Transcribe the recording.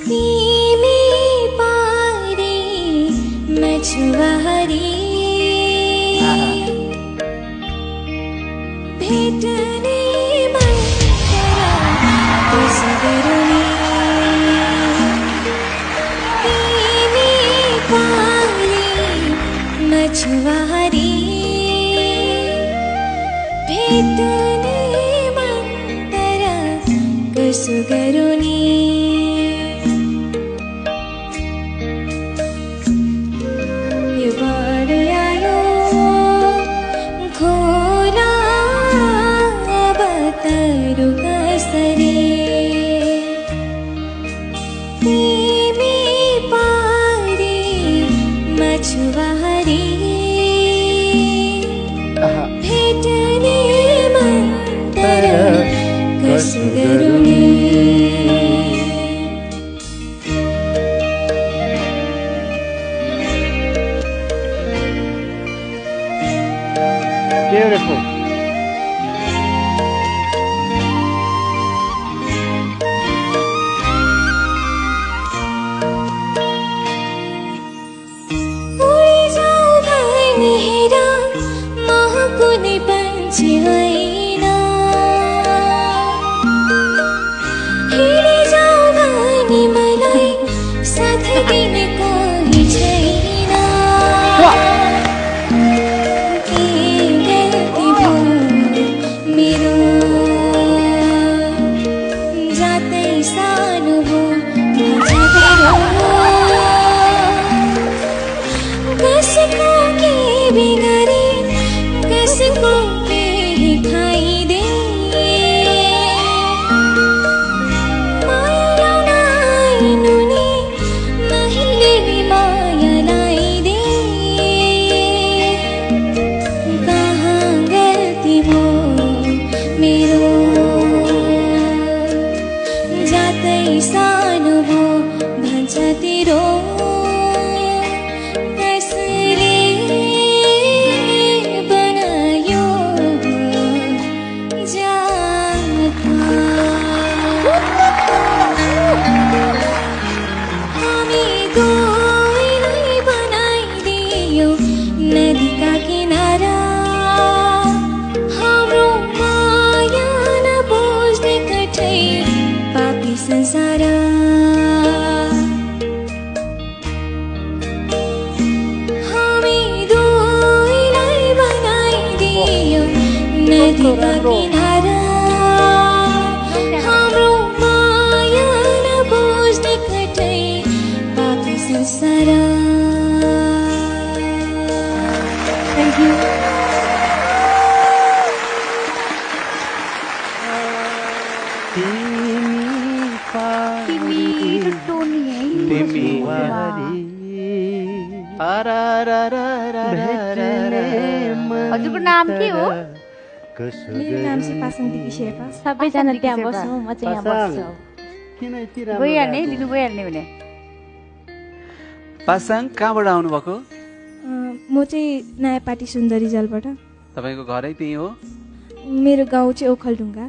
तिमी पारी मछुवारी भेट्ने मन कसो गरुनी तिमी पारी मछुवारी भेट्ने मन कसो गरुनी Beautiful. उड़ी जाऊ भनी हेरा महकुने पंछी हैना हिँडी जाऊ भनी मलाई साथ दिने कोही छैन कसको के बिगारी कसको के खाइदे माया लाउन आइनु नि मैले नि माया लाइदे कहाँ गल्ती भो मेरो जातै सानो भो भन्छ तिरो नदी का किनारा हाम्रो माया नबुझ्ने कठै पापी संसार हामी दुईलाई बनाइदियो नदी का किनारा हाम्रो माया नबुझ्ने कठै पापी संसार Thank you. हजुरको नाम के हो? मेरो नाम चाहिँ पासाङ दिदी शेर्पा। सबैजना त्यहाँ बस्नु म चाहिँ यहाँ बस्छु। गइहाल्ने लिनु गइहाल्ने भने। पासाङ कहाँबाट आउनु भएको? म चाहिँ नयाँ पाटी सुन्दरी जलबाट। तपाईको घरै त्यही हो? मेरो गाउँ चाहिँ ओखलढुङ्गा।